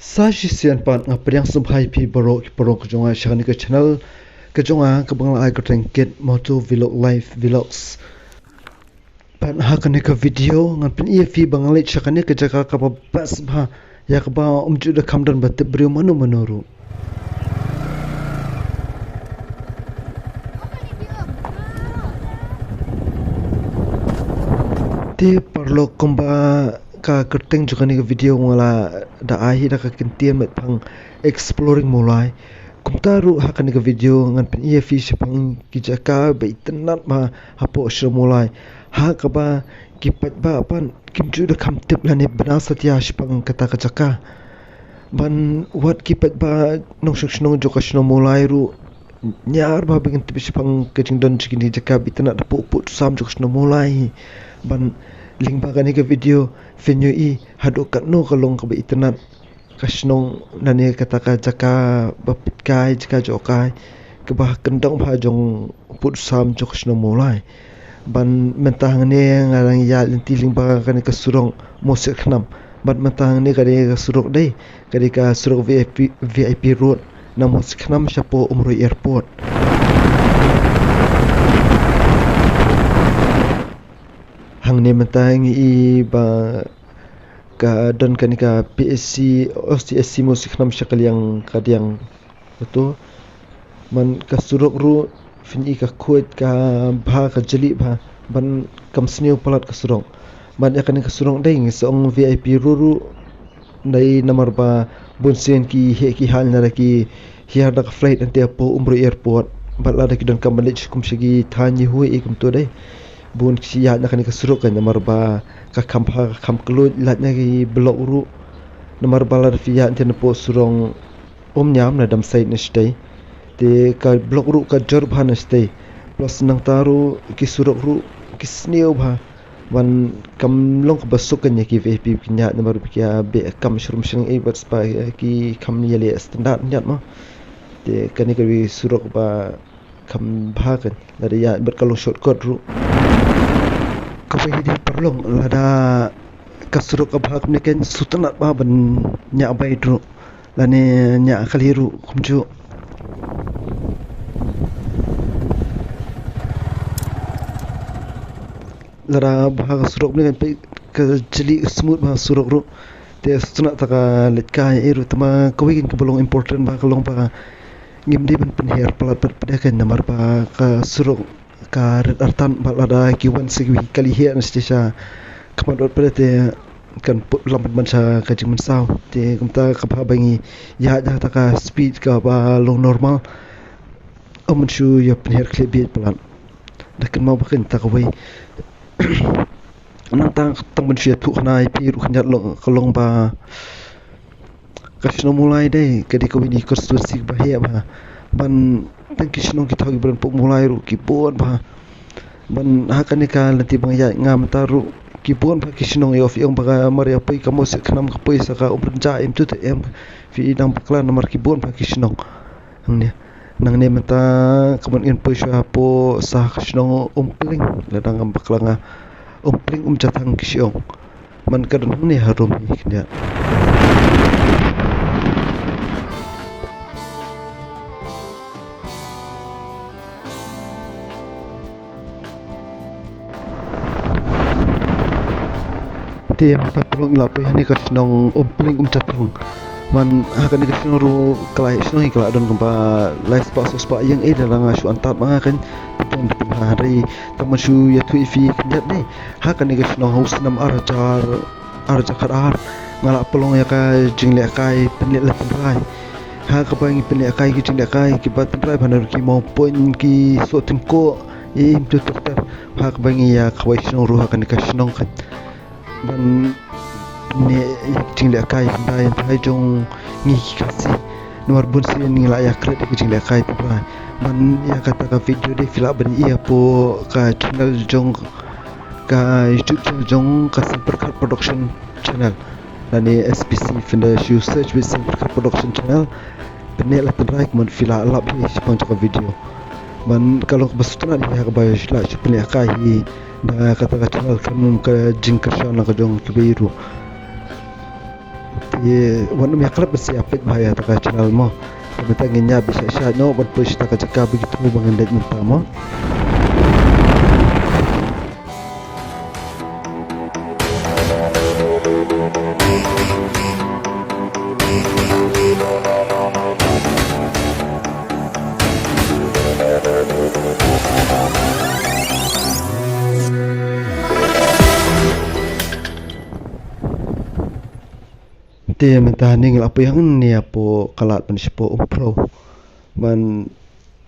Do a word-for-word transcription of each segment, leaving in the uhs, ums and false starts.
Sa shisien pat nga pdiang sngewbha ïa phi baroh ki paralok ka jong nga sha kane ka channel ka jong nga kaba nga la ai kyrteng Kit Moto Vlog Life Vlogs. Pat ha kane ka video ngan pyni ïa phi ba nga leit sha kane ka jaka kaba best bha, ïa kaba ym ju da kham don ba tip briew mano mano ruh. Te paralok, kumba ka kyrteng jong kane ka video nga la da ai hi da ka kyntien met pang Exploring Mawlai. Kumta ruh ha kane ka video ngan pyni ïa phi shaphang ki jaka ba itynnat bha hapoh shnong Mawlai, ha kaba ki paidbah pat kim ju da kham tip lane bna satia shaphang kata ka jaka. Ban wat ki paidbah nongshong shnong jong ka shnong Mawlai ruh ñiar bha ba ngin tip shaphang ka jingdon jong kine ki jaka ba itynnat hapoh pud sam jong ka shnong Mawlai. Ban lyngba kane ka video phin ïohi haduh katno ka long kaba itynnat ka shnong lane kata ka jaka ba peit kai, jaka jong kai kaba kyndong bha jong pud sam jong ka shnong Mawlai. Ban mynta hangne nga dang ïaid lynti lyngba kane ka surok Mawsiat Khnam. Ban mynta hangne kane ka surok dei, kane ka surok V I P, V I P road na Mawsiat Khnam shapoh Umroi Airport. Hangne mynta ngi i ba ka don kane ka P S C, O C S C Mawsiat Khnam sha ka liang ka diang. Kato man ka surok ruh phin i ka khuid ka bha, ka jali bha, ban kam sniew palat ka surok. Ban ïa kane ka surok dei ngi sa ong V I P road ruh dei namar ba bun sien ki heh ki haiñ lada ki hiar da ka flight hangtei hapoh Umroi Airport. Bad lada ki donkam ban leit kum sha ki thaiñ Yehui kumto dei, bun ki ïaid na kane ka surok ka namar ba ka kham bha, ka kham kylluid, lait na ki block ruh. Namar ba lada phi ïaid hangtei napoh surok Umñiam na Damsait na shatei, te ka block ruh ka jor bha na shatei. Plus nangta ruh ki surok ruh ki sniew bha. Ban kam long kaba suk kan ïa ki V I P ba kin ïaid namar ba ki ïa beh kam shrum shnong ei bad spah ki kham ïaleh standard ñiat mo. Te kane ka dei surok ba kham bha kan, lada ïaid bad ka long shortcut ruh. Kawei hi dei paralok, lada ka surok ka bha kumne kan sngewtynnat bha ban ñiah bike ruh lane ñiah kali ruh kumjuh. Lada bha ka surok ne kan peit ka jali, ka smooth bha surok ruh. Te sngewtynnat ta ka leit kai ei ruh, te ma kawei kan kaba long important bha ka long ba ngim dei ban pynher palat pat pat de kan namar ba ka surok ka rit artat bad lada ki wan sa kiwei ki kali heh na sha sha khmat dot pat de te kan put lam ban sha ka jingmynsaw. Te kumta ka bha ba ngi ïaid ha ta ka speed kaba long normal. Ym ban shu ïa pynher khlieh bieit palat. Da kynmaw ba kan ta kawei. Nang tang tang ban shu ïathuh khana ïa phi ruh khyndiat long ka long ba ka shnong Mawlai dei ka dei kawei na ki constituency ba heh bha. Ban tang ki shnong ki thaw ki ba don hapoh Mawlai ruh ki bun bha. Ban ha kane ka lynti ba nga ïaid nga mynta ruh ki bun bha ki shnong, ïoh phi ong ba ka mar ïa poi ka Mawsiat Khnam ka poi sa ka Umrynjah em tu te em. Phi i dang bakla namar ki bun bha ki shnong. Hangne. Nangne mynta ka ban ngin poi shuwa hapoh sa ka shnong Umpling. Lada ngam bakla nga Umpling Umjathang ki shnong. Man ka don hangne harum hi khyndiat. Te mynta paralok ngi la poi hangne ka shnong Umpling Umjathang. Man ha kane ka shnong ruh ka la shnong hi ka la don kumba lai spah saw spah ïing, eh, da la nga shu antad ma nga kan. Te kan bitim ha hynrei tang ban shu ïathuh ïa phi khyndiat dei. Ha kane ka shnong ha u snem ar hajar, ar hajar khatar nga la pynlong ïa ka jinglehkai pynleit la tynrai. Ha kaba ngi pynlehkai ki jinglehkai kiba tynrai bha na ruh ki mawpun ki soh tyngkoh. Ïa im tu ter ter. Ha kaba ngi ïa kawei shnong ruh ha kane ka shnong kan ban ne ïa ki jinglehkai hynda ïa hynda jong ngi ki Khasi. Namar bun sien ngi la ïa kret ïa ki jinglehkai tynrai. Ban ïa kata ka video dei phi lah ban ïa poi ka channel jong ka YouTube channel jong ka Seng Pyrkhat Production Channel. Lane S P C, phin da shu search beit Seng Pyrkhat Production Channel. Pyneh la tynrai kumno phi lah lap hi shaphang jong ka video. Ban ka long kaba sngewtynnat hi ha kaba lah shu pyneh kai hi da kata ka channel, kan ym ka jingkyrshan la ka jong kiwei ruh. Te wat nym ïa klet ban sa ïa peit bha ïa kata ka channel mo. Te mynta ngin ïa bishai shai noh ban poi sha kata ka jaka ba ngi thmu ba ngin leit mynta mo. Te mynta hangne ngi la poi hangne hapoh Kalad ban shapoh Umphrew. Ban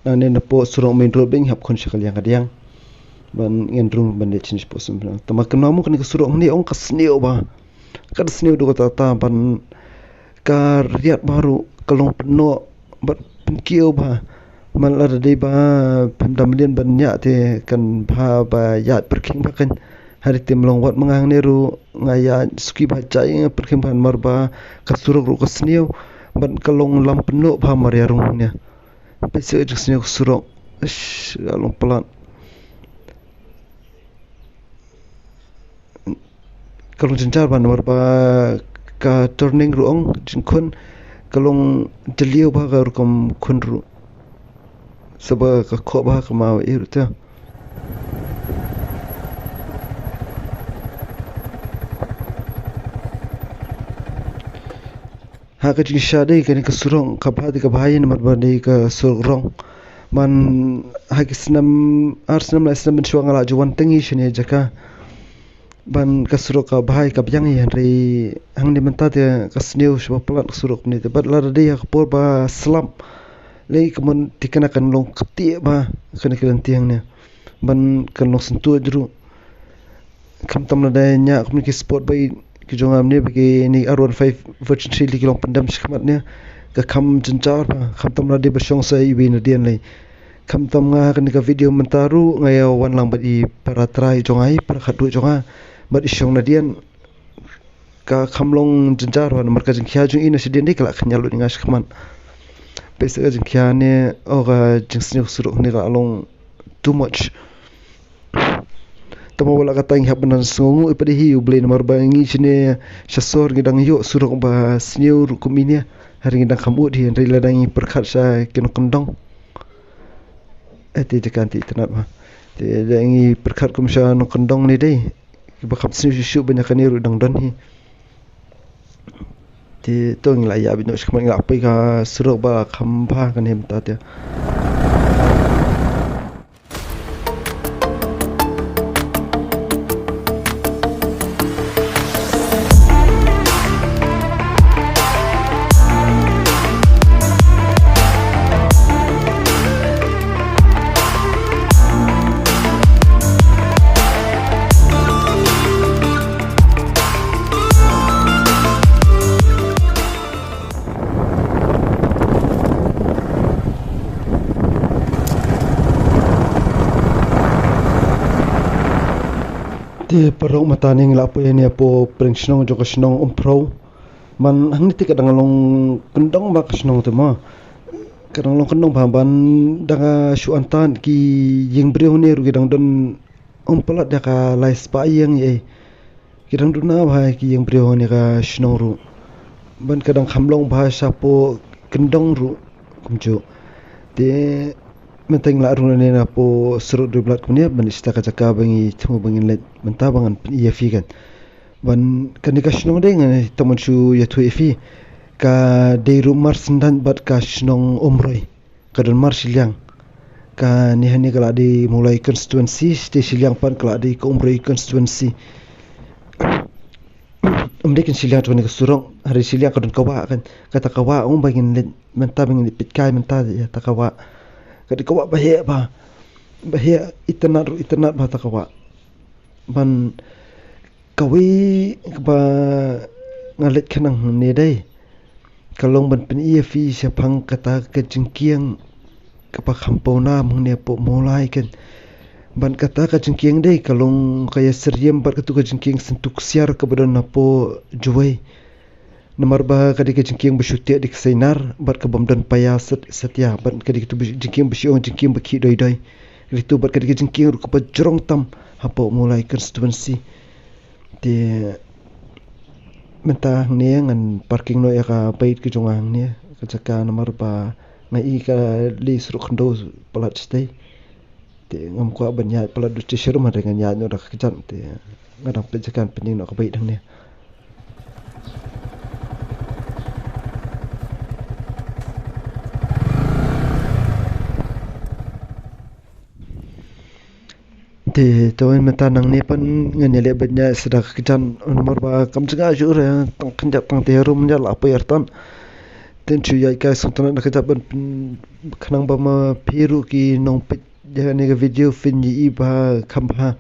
hangne napoh surok main road ba ngin hap khun sha ka liang ka diang. Ban ngin rung ban leit sha shapoh Umphrew. Te ma kynmaw mo kane ka surok hangne ong ka sniew bha. Ka da sniew duh katta katta ban ka riat bha ruh ka long pynnoh bad pynkiew bha. Man lada dei ba phim da mlien ban ñiah te kan bha ba ïaid pyrkhing bha kan. Hynrei te mlong wat ma nga hangne ruh nga ïaid suki bha jai nga pyrkhing bha namar ba ka surok ruh ka sniew bad ka long lam pynnoh bha mar ïa rung hangne. Peit seh ka jingsniew ka surok. Ish, ka long palat. Ka long jynjar bha namar ba ka turning ruh ong jingkhun ka long jylliew bha ka rukom khun ruh. Sa ba ka khoh bha ka maw ïa ruh te. Ha ka jingshisha dei kane ka surok ka bha dei ka bha ïa namar ba dei ka surok rong. Man ha ki snem ar snem lai snem mynshuwa nga la ju wan tang ïa shane jaka. Ban ka surok ka bha ïa ka biang ïa hynrei hangne mynta te ka sniew shuwa palat ka surok ne te bad lada dei ha ka por ba slap. Lei ka mon te kane kan long ktieh bha kane ka lynti hangne. Ban kan long syntuh ruh. Khamtam lada ñiah kumne ki sport bike ki jong nga mynne ba kine R one five version three lei ki long pyndem shakhmat ne. Ka kham jynjar bha khamtam lada dei ba shong sa iwei nadien lei. Khamtam nga kane ka video mynta ruh nga ïa wan lang bad i para trai jong nga i para khadduh jong nga bad i shong nadien. Ka kham long jynjar bha namar ka jingkhia jong i na shadien dei ka la khñial lut ïa nga shakhmat. Peit seh ka jingkhia ne o ka jingsniew surok ne ka la long too much. Tangba wat la katta ngi hap ban sngewnguh ïa pdei hi U Blei namar ba ngi shane sha sor ngi dang ïoh surok ba sniew ruh kum ine. Hynrei ngi dang kham ud hi hynrei lada ngi pyrkhat sha ki nongkyndong. Eh te jaka te itynnad bha. Te da ngi pyrkhat kum sha nongkyndong ne dei. Kiba kham sniew shuh shuh ban ïa kane ruh dang don hi. Te to ngi la ïa bit noh shakhmat ngi la poi ka surok ba kham bha kane mynta te. Te paralok mynta ngi la poi hangne hapoh pdeng shnong jong ka shnong Umphrew. Man hangne te ka dang long kyndong bha ka shnong te mo. Ka dang long kyndong bha ban dang shu antad ki ïing briew hangne ruh ki dang don um palat da ka lai spah ïing ei. Ki dang duna bha ki ïing briew hangne ka shnong ruh. Ban ka dang kham long bha shapoh kyndong ruh kumjuh. Te mynta ngi la rung hangne napoh surok Dewbilat kumne ban ïa shata ka jaka ba ngi thmu ba ngin leit mynta ba ngan pyni ïa phi kan. Ban kane ka shnong dei ngan tang ban shu ïathuh ïa phi. Ka dei ruh marsyndah bad ka shnong Umroi. Ka don mar shiliang. Kane hangne ka la dei Mawlai constituency, te shiliang pat ka la dei ka Umroi constituency. Ym dei kan shiliang tang kane ka surok, hynrei shiliang ka don ka wah kan. Kata ka wah ong ba ngin leit mynta ba ngin leit peit kai mynta ïa kata ka wah. Ka dei ka wah ba heh bha. Ba heh itynnad ruh itynnad bha kata ka wah. Ban kawei kaba nga leit khnang hangne dei. Ka long ban pyni ïa phi shaphang kata ka jingkieng kaba kham pawnam hangne hapoh Mawlai kan. Ban kata ka jingkieng dei ka long ka ïasyriem bad katu ka jingkieng Syntu Ksiar kaba don hapoh Jowai. Namar ba ka dei ka jingkieng ba shu teh da ki sainar bad ka bym don paia sat, satia bad ka dei katu ba jingkieng ba shu ong jingkieng ba khih doi doi. Ka dei tu bad ka dei ka jingkieng ruh kaba jrong tam hapoh Mawlai constituency. Te Mynta hangne ngan parking noh ïa ka bike ka jong nga hangne ka jaka namar ba nga i ka list ruh khyndew palat shatei. Te ngam kwah ban ïaid palat dusha sharum hynrei ngan ïaid noh da ka kjat te nga dang peit jaka ban pynïeng noh ka bike hangne. Te to mynta nangne pat ngan ïaleh ban ïaid sha da ka kjat namar ba kam jngai shuh re tang khyndiat tang te harum ïa la poi artat. Te shu ïaid kai sngewtynnat da ka kjat ban khnang ba ma phi ruh ki nongpeit ïa kane ka video phin ïohi ba kham bha.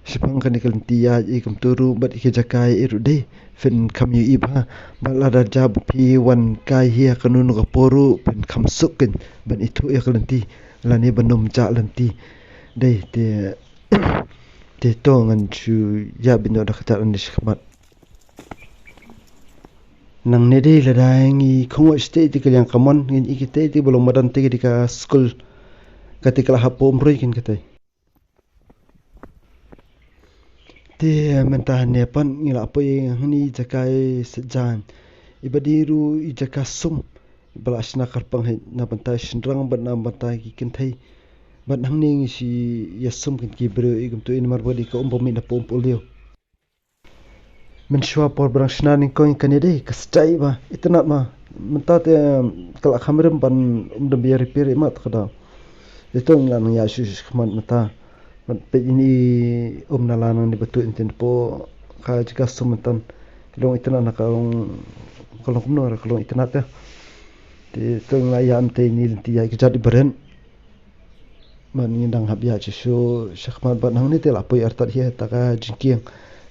Shaphang kane ka lynti ïaid i kumta ruh bad i ka jaka i ruh dei phin kham ïohi bha. Bad lada jia ba phi wan kai hi ha kano kano ka por ruh phin kham suk kein ban ithuh ïa ka lynti lane ban ym jah lynti. Dei te te to ngan shu ïaid beit noh da ka kjat nangne shakhmat. Nangne dei lada ngi khynñiuh shatei te ka liang ka mon ngin i kitei te ba long madan te ka dei ka skul. Katei ka la hap pom roi kein katei. Te mynta hangne pat ngi la poi hangne i jaka i Saitjaiñ. I ba dei ruh i jaka sum. I ba la shna kyrpang hi na bynta shynrang bad na bynta ki kynthei. Bad hangne ngi shu ïasum kein ki briew i kumta i namar ba dei ka um ba mih na pom puliew. Mynshuwa por ba dang shna nyngkong kane dei ka style ba itynnat ma mynta te ka la kham rim ban um dang ïa repair i mat ka da. Te to ngi la nang ïa shu shu khmat mynta. Ban peit ïa i um na la nang ni ba tu ïa tynpo ka jaka sum mynta. Long itynnat na ka long ka long kumno ka long itynnat te. Te to ngi la ïa mynta ïa i lynti ïa i ka jait i ba rent. Bad ngi dang hap ïaid shuh shuh shakhmat bad hangne te la poi artat hi ha ta ka jingkieng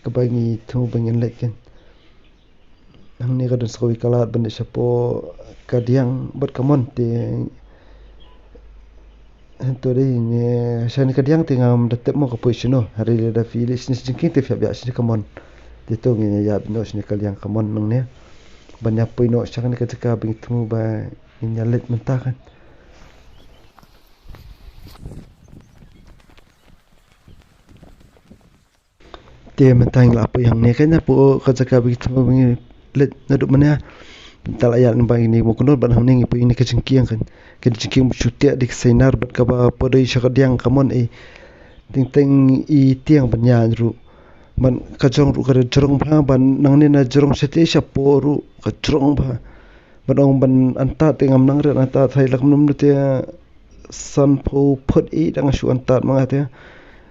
kaba ngi thmu ba ngin leit kein. Hangne ka don sa kawei ka lad ban leit shapoh kadiang bad ka mon te. To dei ne shane kadiang te ngam da tip mo ka poi shano. Hynrei lada phi leit shane jingkieng te phi hap ïaid shane ka mon. Te to ngin ïaid noh shane kadiang ka mon nangne ban ïa poi noh shane ka jaka ba ngi thmu ba ngin ïa leit mynta kan. Te mynta ngi la poi hangne kan ïa poi ka jaka ba ngi thmu ba ngi leit naduh mynne. Mynta la ïa leit ba ngi mo kyndoh bad hangne ngi poi ngi ka jingkieng kan. Ka jingkieng ba shu tiak dei ka sainar bad kaba poi dei sha kadiang ka mon i. Teng teng i tiang ban ïa ruh. Ban ka jrong ruh ka jrong bha ban nangne na jrong shatei shapoh ruh ka jrong bha. Ban ong ban antad te ngam nang rit antad thai lak mnum te sanphew phut i dang shu antad ma nga te.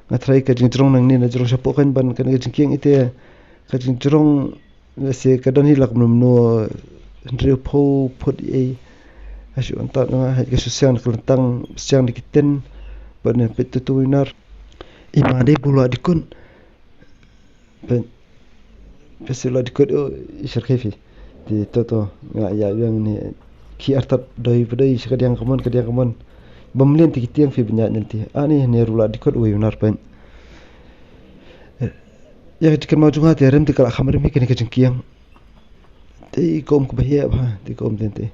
Nga tharai ka jingjrong nangne na jrong shapoh kan ban kan ka jingkieng i te ka jingjrong se ka don hi lak mnum no hynriewphew phut i. Ka shu antad ma nga ka shu siang ka lentang siang da ki ten ban peit tu tu winar. I ma dei bula dikun. Pyn pyn sila dikut o i shyrkhei phi. Te to to nga ïa ïeng ne ki artat doi pdoi sha kadiang ka mon kadiang ka mon. Bym lien te ki tiang phi bniat nyen te ani ne rula dikut o i unar pyn. Ïa ka jingkynmaw jong nga te rem te ka la kham rem hi kane ka jingkieng. Te i ka um kaba heh bha te ka um te te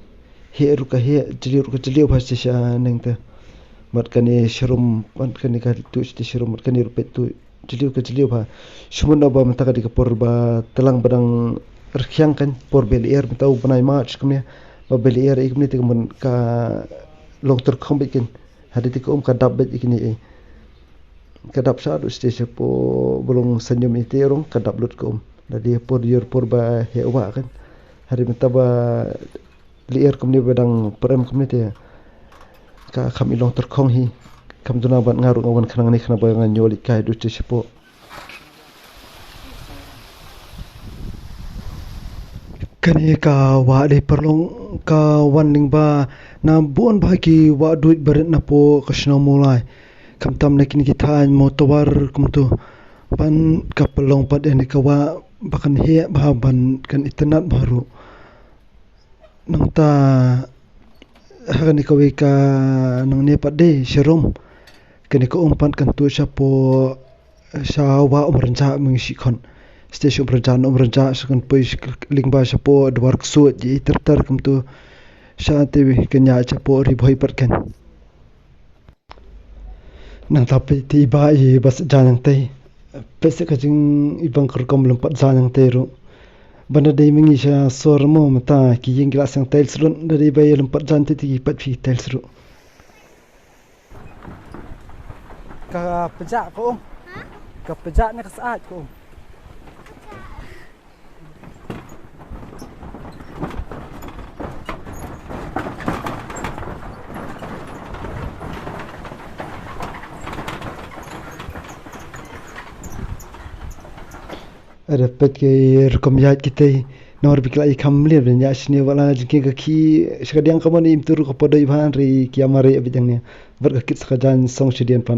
heh ruh ka heh jylliew ruh ka jylliew bha shisha neng te. Mat kane sharum mat kane ka tu shisha sharum mat kane ruh peit tu jylliew ka jylliew bha. Shu mut na ba mynta ka dei ka por ba tlang ba dang rkhiang kan por bel er mynta u bnai March kumne ba bel er i kumne te ka mut ka long tyrkhong beit kan. Hadei te ka um ka dap beit i kine i. Ka dap sha lut shisha shapoh ba long sanyum ite rong ka dap lut ka um. Lada por ïor por ba heh wah kan. Hadei mynta ba lyer kumne ba dang prem kumne te ka kham i long tyrkhong hi. Kham duna ban nga ruh nga wan khnang ne khnang ba nga ñiewleit kai lut shisha shapoh. Kane ka wah dei paralok ka wan lyngba na bun bha ki wah duid barit napoh ka shnong Mawlai. Khamtam na kine ki thaiñ Mawtawar kumto. Ban ka pynlong pat ïa kane ka wah ba kan heh bha ban kan itynnat bha ruh. Nangta ha kane kawei ka nangne pat dei sharum. Kane ka um pat kan tuh shapoh sha wah Umrynjah mynshit khon. Station Umrynjah na Umrynjah sha kan poi lyngba shapoh Dwar Ksuid i ter ter kumto. Sha te kan ïa shapoh Ri Bhoi pat kan. Nangta peit te i ba i ba sdang nangtei. Peit sa ka jing i bang ka rukom lem pat sdang nangtei ruh. Ban da dei mynta sha sor mo mynta ki ïing ki la seng tiles ruh, da dei ba ïa lympat jan te ki pat phi tiles ruh. Ka pjah ko um. Ha? Ka pjah ne ka syaid ko um. Ada peit ki rukom ïaid kitei. Nor ba ki la ïa kham liat ban ïaid shane, wat la jingkieng ka khih sha ka diang ka mon, im tur ka por dei ban ri ki ïa mareh beit hangne. Bad ka kit sa ka jaiñ song shadien pat.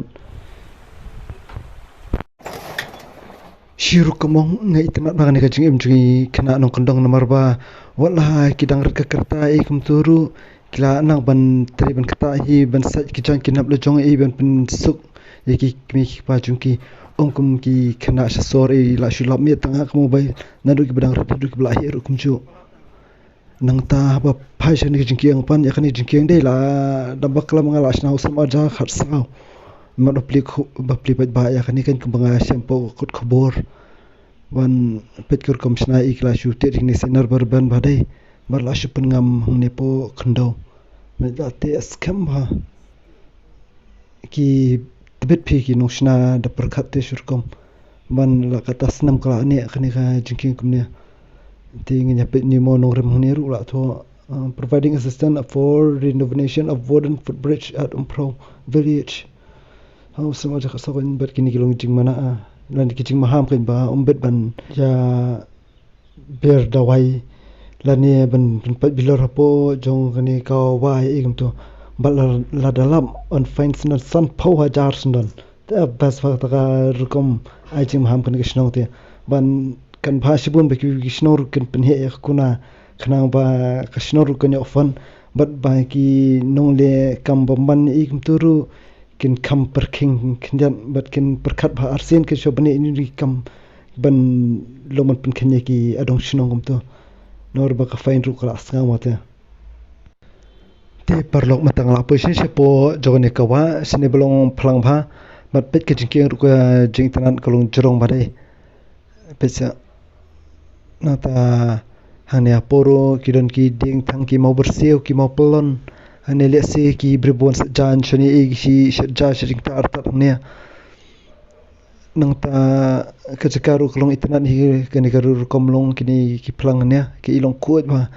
Shi ruh ka mong nga itynnad ba kane ka jingim jong ngi khynnah nongkyndong, namar ba wat la ki dang rit ka kyrta ei kumta ruh ki la nang ban trei ban ktah hi, ban sait ki jaiñ ki nap la jong ei ban pynsuk ïa ki kmie ki kpa jong ki. Ym kum ki khynnah sha sor ei la shu lap miet tang ha ka mobile, naduh kiba dang rit naduh kiba la heh ruh kumjuh. Nangta haba phai sha kane ka jingkieng pat, ïa kane ka jingkieng dei la dang bakla ma nga la shna u snem ar hajar khatsaw. Mat ba plie khu-, ba plie paidbah ïa kane, kan kumba nga shem hapoh kot khubor. Ban peit ka rukom shna ei, ki la shu teh ïa kine sainar ba rben ba dei, ba la shu pynngam hangne hapoh khyndew. Mynta la teh skhem bha. Ki tbit phi ki nongshna da pyrkhat te shi rukom. Ban la kata snem ka la neh kane ka jingkieng kumne. Te ngin ïa peit ne mo nongrim hangne ruh la thoh, uh, providing assistance for renovation of wooden footbridge at Umphraw village. Ha u snem ar hajar khatsaw bad kine ki long jingmana, ah, lane ki jingmaham kan ba ym bit ban ïa ber dawai lane ban, ban pynpait bilor hapoh jong kane ka wah ei kumta. Bad la, lada lap yn fine sngewdon sanphew hajar sngewdon. Te bas bha kata ka rukom ai jingmaham kane ka shnong te. Ban kan bha shibun ba ki, ki shnong ruh kin pynheh ïa ka kuna, khnang ba ka shnong ruh kan ïoh fund. Bad ba ki nongleh kam bymman ei kumta ruh kin kham pyrkhing khyndiat bad kin pyrkhat bha arsien kin shu bniah ïa kine ki kam ban long ban pynkheiñ ïa ki adong shnong kumta. Nor ba ka fine ruh ka la sngew ma te. Te paralok, mynta nga la poi shane shapoh jong kane ka wah, shane ba long phlang bha. Bad peit ka jingkieng ruh ka jingitynnad ka long jrong bha dei. Peit sa. Nangta hangne hapoh ruh ki don ki dieng thang, ki mawbyrsiew, ki mawpyllun. Hangne lehse ki briew ba wan shet jaiñ shane ei, ki shet ja shet jingktah artat hangne. Nangta ka jaka ruh ka long itynnad hi, kane ka ruh rukom long kine ki phlang hangne, ki i long khuid bha.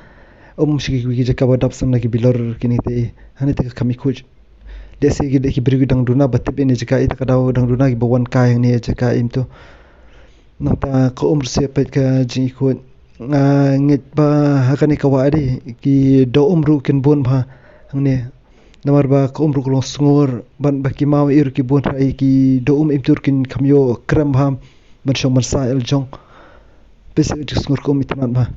Ym shi ki, ki jaka ba dap sam na ki bilor kine te. Hangne te ka kham i khuid. Lehse ki dei ki briew ki dang duna ba tip ïa kane jaka, ita ka daw dang duna kiba wan kai hangne jaka im tu. Nangta ka um ruh sha peit ka jingikhuid. Nga ngeit ba ha kane ka wah dei ki doh um ruh kin bun bha hangne. Namar ba ka um ruh ka long sngur, bad ba ki maw ei ruh ki bun, hynrei ki doh um im tur kin kham ïoh krem bha ban shong ban sah ïa la jong. Peit sa ka jingsngur ka um itynnad bha.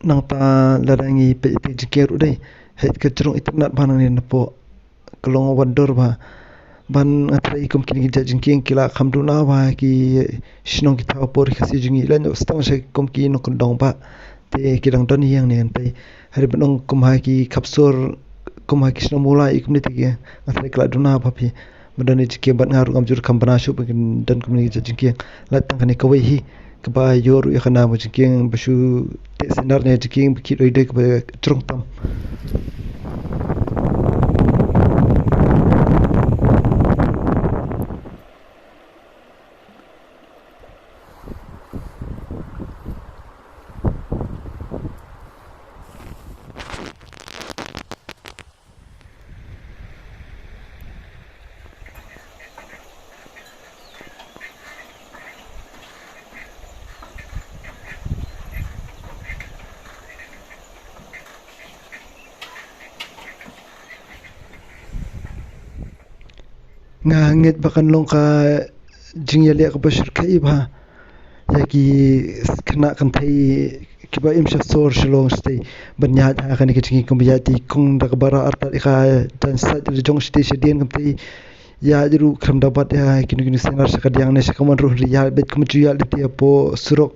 Nangta lada ngi peit ïa ka jingkieng ruh dei, hei ka jrong itynnad bha nangne napoh. Ka long wonder bha. Ban nga tharai kum kine ki jait jingkieng ki la kham duna bha ki shnong ki thaw hapoh ri Khasi jong ngi, lane stang sha kum ki nongkyndong ba te ki dang don hi hangne hangtai. Hynrei ban ong kum ha ki khap sur, kum ha ki shnong mula ei kumne te ki, nga tharai ki la duna bha phi. Ba don ïa jingkieng bad nga ruh ngam ju kham bna shuh ba kin don kumne ki jait jingkieng. Lait tang kane kawei hi kaba ïoh ruh ïa ka nam ka jingkieng ba shu teh sainar ne jingkieng ba khih doi doi kaba jrong tam. Nga ngeit ba kan long ka jingïaleh kaba shyrkhei bha ïa ki khynnah kynthei kiba im sha sor Shillong shatei ban ïaid ha kane ka jingkieng kumba ïaid te kong da kaba rah artat ïa ka jaiñ sait la jong shatei shadien kumta. Ïaid ruh khlem da bat ïa kino kino sainar sha kadiang ne sha kamon ruh, ïaid beit kum ju ïaid lynti hapoh surok.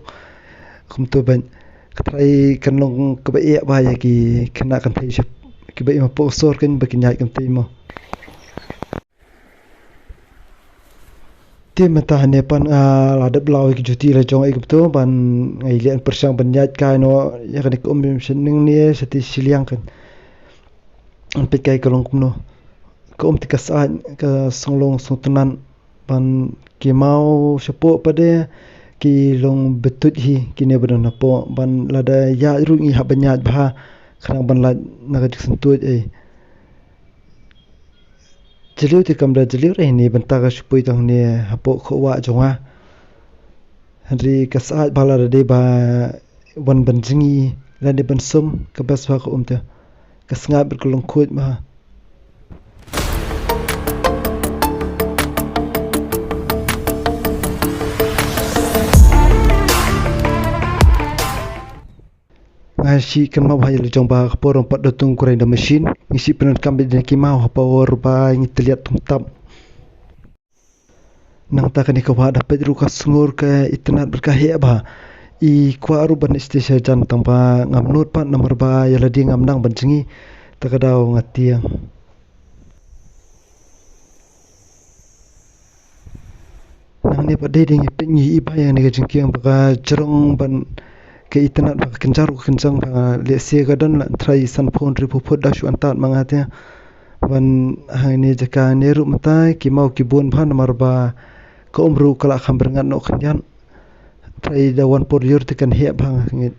Kumta beit ka tharai kan long kaba eh bha ïa ki khynnah kynthei kiba im hapoh sor kan ba kin ïaid kumta mo. Te mynta hangne pat nga la dep law ïa ki juti la jong ïa ka bto ban nga ïaleh pyrshang ban ïaid kai noh ïa kane ka um, sha ning ne sha te shiliang kan. Ngan peit kai ka long kumno. Ka um te ka sah, ka song long song tnat. Ban ki maw shapoh pat de ki long btut hi kine ba don hapoh, ban lada ïaid ruh ngi hap ban ïaid bha khnang ban lait na ka jingsyntuid ei. Jylliew te kam da jylliew re ne, bynta ka shu poi tang ne hapoh ka wah jong nga. Hynrei ka sah ba lada dei ba wan ban jngi lane ban sum, ka best ba ka um te. Ka sngap bad ka long khuid ba. Nga shi kan map ha ïa la jong ba ka por ong pat da tung kurai da machine. Ngi shi pyndonkam bad ki maw ha por ba ngi tylliat tum tap. Nangta kane ka wah da peit ruh ka sngur ka itynnad bad ka heh bha. I kwah ruh ban ïa sha jan tang ba ngam nud pat namar ba ïa lade ngam nang ban jngi. Ta ka daw nga tieng. Nangne pat dei dei ngi peit ngi i ba ïa kane ka jingkieng ba ka jrong ban ka itynnad ba ka kynja ruh ka kynjang ba lehse ka don la trai san phone ri phu phut da shu antad ma nga te. Ban hangne jaka ne ruh mynta ki maw ki bun bha namar ba ka um ruh ka la kham byrngat noh khyndiat. Trai da wan por ïur te kan heh bha nga ngeit.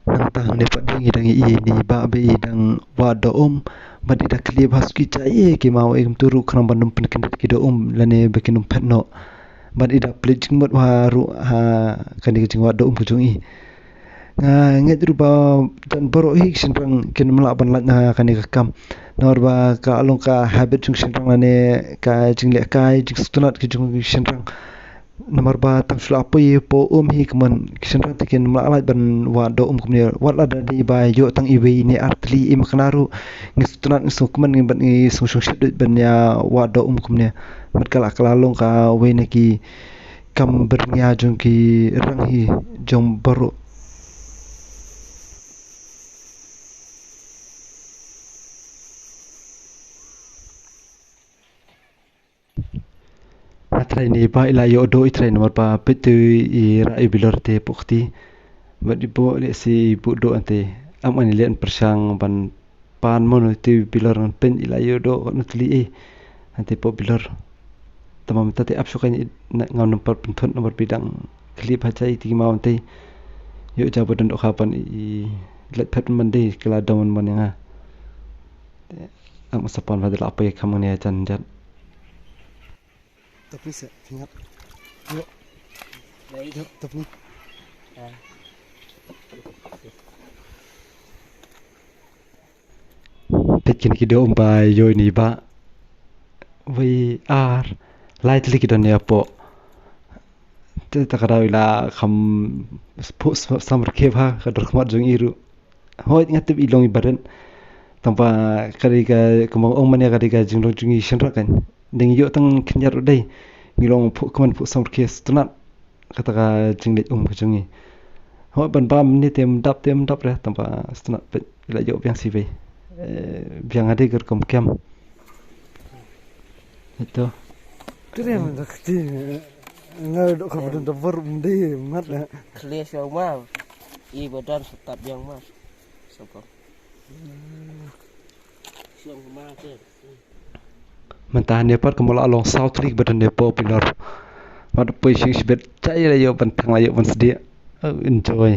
Nangta hangne pat dei ngi dang ïohi ïa i ba ba i dang wad doh um bad i da khlip ha suki jai ïa ki maw ïa kumtu ruh khnang ban ym pynkyndit ki doh um lane ba kin ym phet noh. Bad i da plie jingmut ha ruh ha kane ka jingwad doh um ka jong i. Nga ngeit ruh ba don baroh hi ki shynrang kin ym lah ban lait na kane ka kam. Namar ba ka long ka habit jong ki shynrang lane ka jinglehkai jingsngewtynnat ki jong ki shynrang. Namar ba tang shu la poi hapoh um hi kumne ki shynrang te kin ym lah lait ban wad doh um kumne, wat la da dei ba ïoh tang iwei ne ar tylli i makna ruh ngi sngewtynnat ngi sngewkmen ngi bad ngi sngewshongshit ban ïa wad doh um kumne. Bad ka la ka la long kawei na ki kam byrngem jong ki rang hi jong baroh. Nga trai ne ba i la ïoh doh i trai namar ba peit tu i rah i bilor te hapoh kti. Bad i buh lehse i buh doh ante. Am ngan ïaleh pyrshang ban pan mo no tu i bilor ngan peit i la ïoh doh katno tylli ei. Ante hapoh bilor. Tangba mynta te ap shuh kan i ngam nang pat pynthut namar ba i dang khlip ha jai te ki maw ante. Ïoh jia ba don dohkha ban i lait phet man dei ka la dom man ïa nga. Te ang sa pan ba da la poi kham ngan ïa jan jat. Tap ni se, pynïap. Ïoh. Baik. Ïoh, tap ni. Ah. Peit kine ki doh um ba ïoh ïa i ba. Wei ar. Lai tylli ki don ïa hapoh. Te ta ka daw i la kham phuh samrkhie bha ka dur khmat jong i ruh. Hooid nga tip i long i barit. Tangba ka dei ka kumba ong mane ka dei ka jinglong jong i shynrang kan. Dang ïoh tang khyndiat ruh dei. Ngi long phuh khmat phuh samrkhie sngewtynnat. Kata ka jingleit um ka jong i. Hooid ban bam ne te ym dap te ym dap re tangba sngewtynnat peit la ïoh biang shi wei. Eh, biang ade ka rukom kem. Ito. Kre man da kti. Nga dok ka bdon da bor um dei mat la. Kle shong ma. I badan sa tap biang ma. Sokong. Shong ma te. Mynta hangne pat ka mut la long saw tylli ba don hapoh pillar. Wat poi shisha bad jai la ïoh ban thang la ïoh ban sdiah. Oh, enjoy.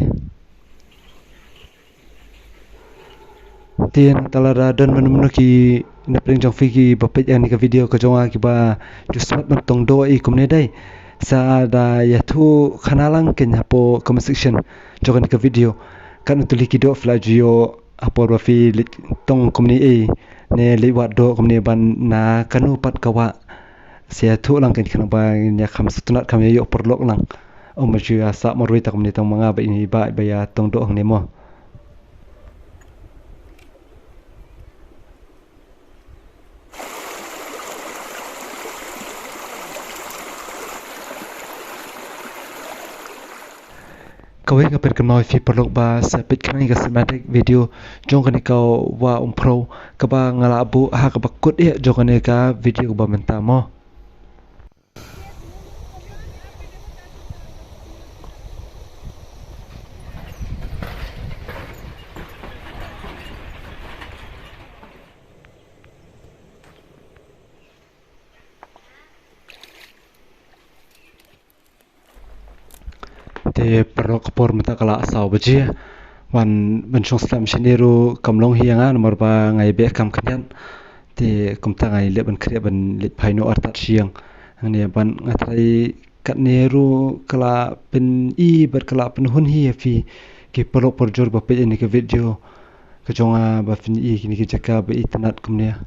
Te nangta lada don mano mano ki na pdeng jong phi kiba peit ïa kane ka video ka jong nga kiba ju smat ban tong doh ïa i kumne dei. Sa da ïathuh khana lang kein hapoh comment section jong kane ka video. Katno tylli ki doh phi la ju ïoh ha por ba phi leit tong kumne ei ne leit wad doh kumne ban na kano pat ka wah. Sa ïathuh lang kein khnang ba ngin ïa kham sngewtynnat kham ïa ïoh paralok lang. Ym ba shu ïa sah marwei ta kumne tang ma nga bad ine i bah ba ïa tong doh hangne mo. Kawei nga pynkynmaw ïa phi paralok ba sa peit khnang ïa ka cinematic video jong kane ka Wah Umphrew kaba nga la buh ha kaba kut eh jong kane ka video kaba mynta mo. Te paralok, ka por mynta ka la saw baje. Wan ban shong slem shane ruh kam long hi ïa nga namar ba nga ïa beh kam khyndiat. Te kumta nga ïa leh ban khreh ban leit phai noh artat sha ïing. Hangne ban nga trai katne ruh ka la pyni bad ka la pynhun hi ïa phi ki paralok parajor ba peit ïa kane ka video ka jong nga ba phin ïohi ïa kine ki jaka ba itynnat kumne.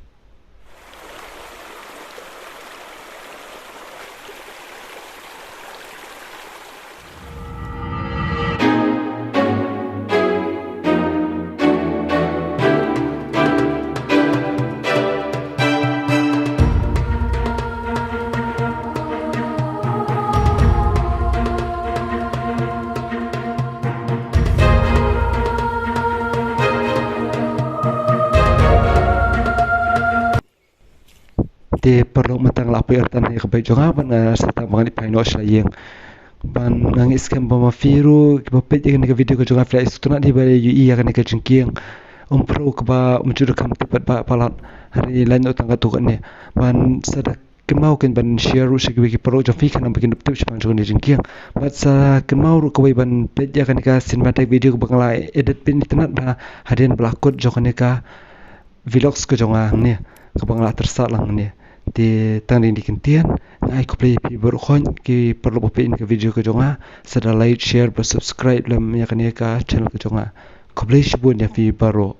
Te paralok, mynta nga la poi artat ha ka bike jong nga bad nga sa tang ba ngan leit phai noh sha la ïing. Bad nga ngeit skhem ba ma phi ruh kiba peit ïa kane ka video ka jong nga phi la ïohi sngewtynnat hi ba ïohi ïa kane ka jingkieng umphrew kaba ym ju da kham tip bad ba palat. Hynrei lait noh tang katto katne. Bad sa da kynmaw keiñ ban share ruh sha kiwei ki paralok jong phi khnang ba kin ïoh tip shaphang jong kane ka jingkieng. Bad sa kynmaw ruh kawei ban peit ïa kane ka cinematic video kaba nga la edit pyntynnat bha hadien ba la kut jong kane ka vlogs ka jong nga hangne kaba nga la tyrsad lang hangne. Te tang dei kine ki kyntien, nga ai khublei ïa phi baroh khoit ki paralok ba peit ïa kane ka video ka jong nga. Sa da like, share bad subscribe lem ïa kane ka channel ka jong nga. Khublei shibun ïa phi baroh.